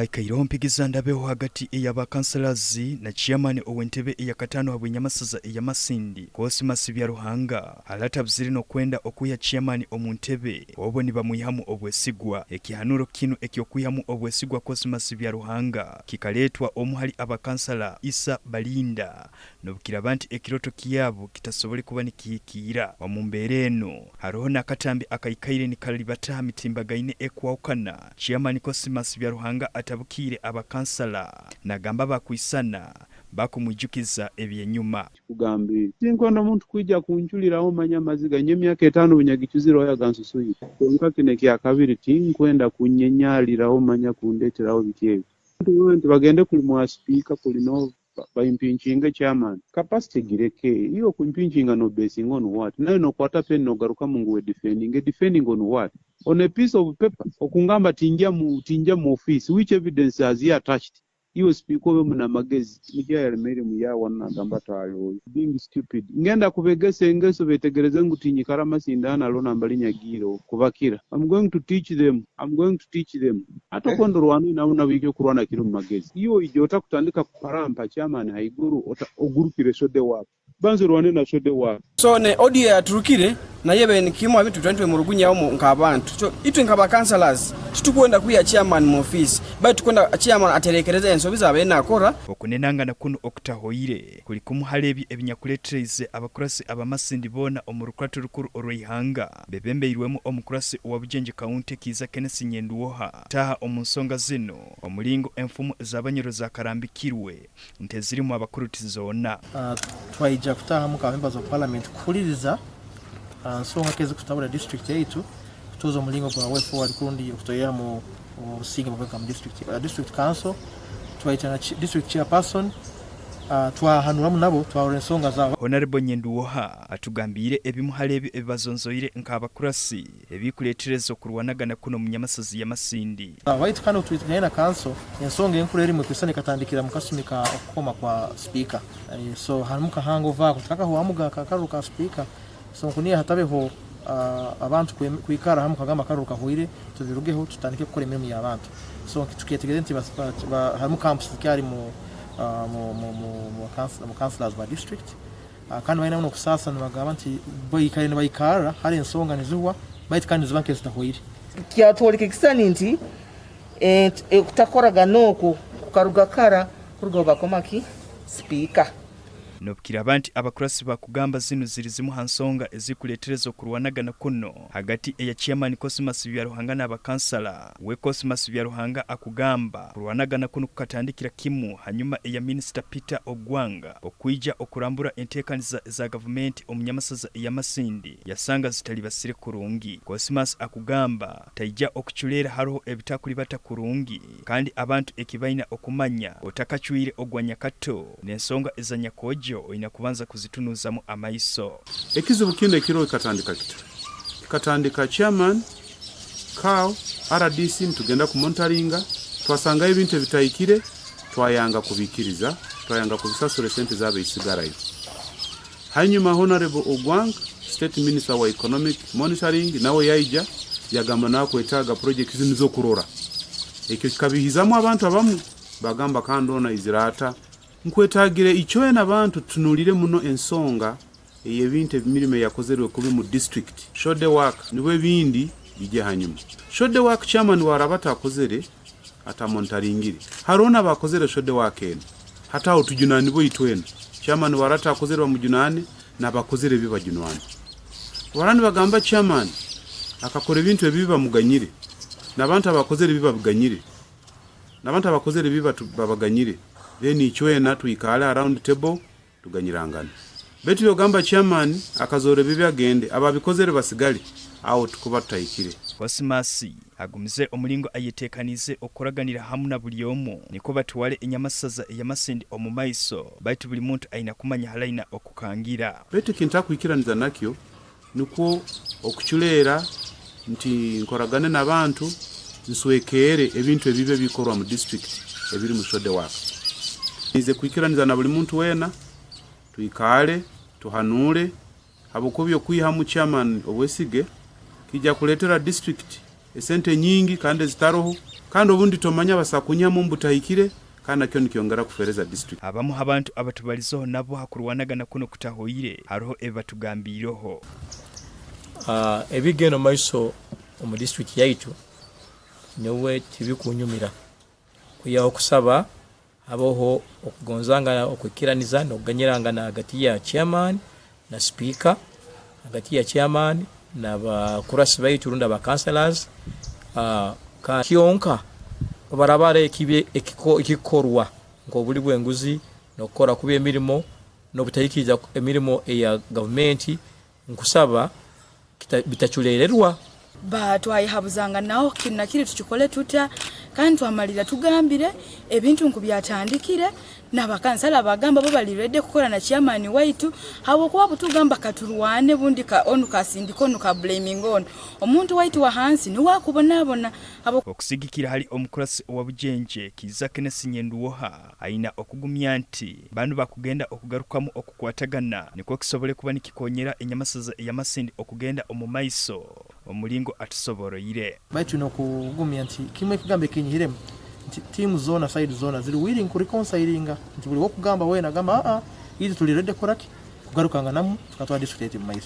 Haikaireho mpigiza ndabeho hagati eya ba councillors na chairman ow'entebe eyakataano habw'enyamasaza eya Masindi, Cosmas Byaruhanga haratabuzire n'okwenda okwiha chairman omu ntebe obwo nibamwihamu obwesigwa. Ekihanuro kinu eky'okwihamu obwesigwa Cosmas Byaruhanga kikareetwa omu hali aba kansala Issa Balinda Nobukiraba nti ekiroto kyabo kitasobole kuba nikihikiira omu mbeera enu, haroho n'akatambi akaikaire nikaribata ha mitimbagaine ekwahukana, Chairman Cosmas Byaruhanga atabukiire abakansala nagamba bakwisana bakumwijukiza ebyenyuma. Kikugambire. Tinkwenda muntu kwija kuncuriraho manya amaziga nyowe emyaka etano obu nyagicuzireho yagansusuire. Kwonka kinu ekyakabiri tinkwenda kunyenyariraho manya kundeteraho biki ebi. Nti bagende kuli mwa sipiika kuli no baimpeachinge chairman. Capacity gireke iwe kuimpeachinga no basing on what? Nawe nokwata pen nogarukamu ngu we defending. Defending on what? On a piece of paper. Okungamba tinja mu tinja mu office. Which evidence has he attached? Iwe sipiika obe munamagezi. Nijja yalemere muyawa nagamba taali being stupid. Ngenda kubegesa engeso betegereze ngu tinyikara masindano alona mbali nyagiire kubakira. I'm going to teach them. I'm going to teach them. Hata okwenda orwane nabo nabo ije okurwana kiri omu magezi. Iwe ije otakutandika kuparampa chairman haiguru ogurukire shode work. Banza orwane na shode work. So ne audio eyaturukire nayo ebaire nikimu aha bintu bitwali nitwemurugunyaho nk'abantu. So itwe nka ba councillors titukwenda kwiha chairman mu office baitu tukwenda chairman aterekereze ensobi zabaire nakora. Okunenangana kunu okutahoire kuri kumu hali ebyo ebinyakuletereize abakurasi abamasindi boona omu rukurato rukuru orw'eihanga bebembeirwemu omukurasi owa Bugyenje County Kiiza Kenneth Nyenduoha taaha omu nsonga zinu omuringo enfumu ez'Abanyoro zakarambikirwe nti ezirimu abakuru tizoona. Twaija kutaahamu nka members of parliament kuhuririza nsonga nk'ezikutabura district yaitu kutuuza omuringo gwa way forward kurundi okutoihamu obusinge bwaboneka mu district. District council twaija na district chairperson twahanuramu nabo twahurira ensonga zaabo. Honarebo Nyenduoha atugambiire ebimu hali ebyo ebibazonzoire nk'abakurasi ebikuletereza okurwanagana kuno omu nyamasozi ya Masindi. Baitu kandi obutwikaire na kanso, ensonga enkuru erimu ekwisana ekatandikira mu kasumi ka okukoma kwa sipiika. So harimu kahango ako tikakahwamuga akaruru ka sipiika. So nkuniha hatabeho abantu kwikara hamu kagamba akaruru kahwire tubirugeho tutandike kukora emirimo y'abantu. So tukyetegereza nti harimu camps zikyali mu councillors ba district. Kandi baine n'okusaasa nibagamba nti baikaire nibaikarra hare ensonga nizihwa baitu kandi niziba nk'ezitahwaire. Kyatwoleka ekisisani nti okutakoragana oku kukaruga kara kuruga obu bakoma ki sipiika. Nobukiraaba nti abakurasi bakugamba zinu ziri zimu ha nsonga ezikuletereza okurwanagana kuno hagati eya Chairman Cosmas Byaruhanga n'abakansala, we Cosmas Byaruhanga akugamba kurwanagana kunu kukatandikira kimu hanyuma eya Minisita Peter Ogwang okwija okurambura enteekaniza za gavumenti omu nyamasaza eya Masindi yasanga zitalibasire kurungi. Cosmas akugamba taija okuculeera haroho ebitakuribata kurungi kandi abantu ekibaina okumanya otakacwire ogwa nyakato n'ensonga eza nyakoojo oina kubanza kuzitunuuzamu amaiso. Ekizibu kinu ekiro kikatandika kita? Kikatandika chairman, CAO, RDC nitugenda kumonitoringa twasangayo ebintu ebitahikire twayanga kubikiriza twayanga kubisasura esente zabo ezisigarayo. Hanyuma Honorable Ogwang, State Minister wa Economic Monitoring, nawe yaija yagamba nakwetaaga project zinu z'okurora. Ekyo kikabihizamu abantu abamu bagamba kandi ono aizire ata? Nkwetaagire ichwena abantu tutunulire muno ensonga ey'ebintu emirimo eyakozerwe kubi mu district. Shoddy work nibwo ebindi bijye hanyuma. Shoddy work chairman waraba atakozere atamonitoringire. Hariho n'abakozere shoddy work enu. Hataho tujunanibwe itwena. Chairman wara atakozere bamujunane n'abakozere ebi bajunwane. Bara nibagamba chairman akakora ebintu ebibi bamuganyire. N'abantu abakozere ebi babiganyire. N'abantu abakozere ebi babaganyire. Then ichwena twikale around table tuganyirangana. Baitu yogamba chairman akazora ebibi agende ababikozere basigale aho tukuba tutahikire. Cosmas agumize omuringo ayeteekaniize okukuraganira hamu na buri omu nikwo batware enyamasaza eya Masindi omu maiso baitu buri muntu aina kumanya haraina okukangira. Baitu ekintu akwikiraniza nakyo nikwo okuculeera nti nkoragane n'abantu nswekeere ebintu ebibi ebikorwa mu district ebiri mu shoddy work. Nize kwikiraniza na buri muntu weena twikaale tuhanuure habwokuba okwihamu chairman obwesige kijja kuleetera district esente nyingi kandi ezitaroho. Kandi obundi tomanya basobola kunyihamu omu butahikire, kandi nakyo nikyongera kufereza district. Abamu ha bantu abatubalizeho nabo ha kurwanagana kunu okutahoire haroho ebibatugambiireho. Ebigenda omu maiso omu disiturikiti yaitu nyowe tibikunyumira kwihaho okusaba habeho okugonzangana, okwikiraniza n'okuganyirangana hagati ya chairman na sipiika, hagati ya chairman n'abakurasi baitu rundi aba councillors kyonka obu haraaba hariho ekibi ekikorwa nk'obuli bw'enguzi n'okukora kubi emirimo n'obutahikiriza emirimo eya gavumenti nkusaba bitaculererwa. Ba twayehabuzanganaho kinu na kiri tukikole tuta, kandi twamalira tugambire ebintu nku byatandikire, n'abakansala bagamba bo bali ready kukora na chairman waitu, habwokuba butugamba katurwane bundi ka onu kasindika onu ka blaminga onu, omuntu waitu wa hansi nuwe akubonabona. Okusigikira hali omukurasi owa Bujenje, Kiiza Kenneth Nyenduwoha, aina okugumya nti banu bakugenda okugarukamu okukwatagana nikwo kisobole kuba nikikonyera enyamasaza eya Masindi okugenda omu maiso omulingo atusoboroire. Baitu twine okugumya nti kimwe ekigambo ekinyihiremu nti tiimu zoona side zoona ziri willing ku reconcilinga nti buri wokugamba weena agamba aa itwe turi ready kukoraki kugarukanganamu tukatwara district yaitu omu maiso.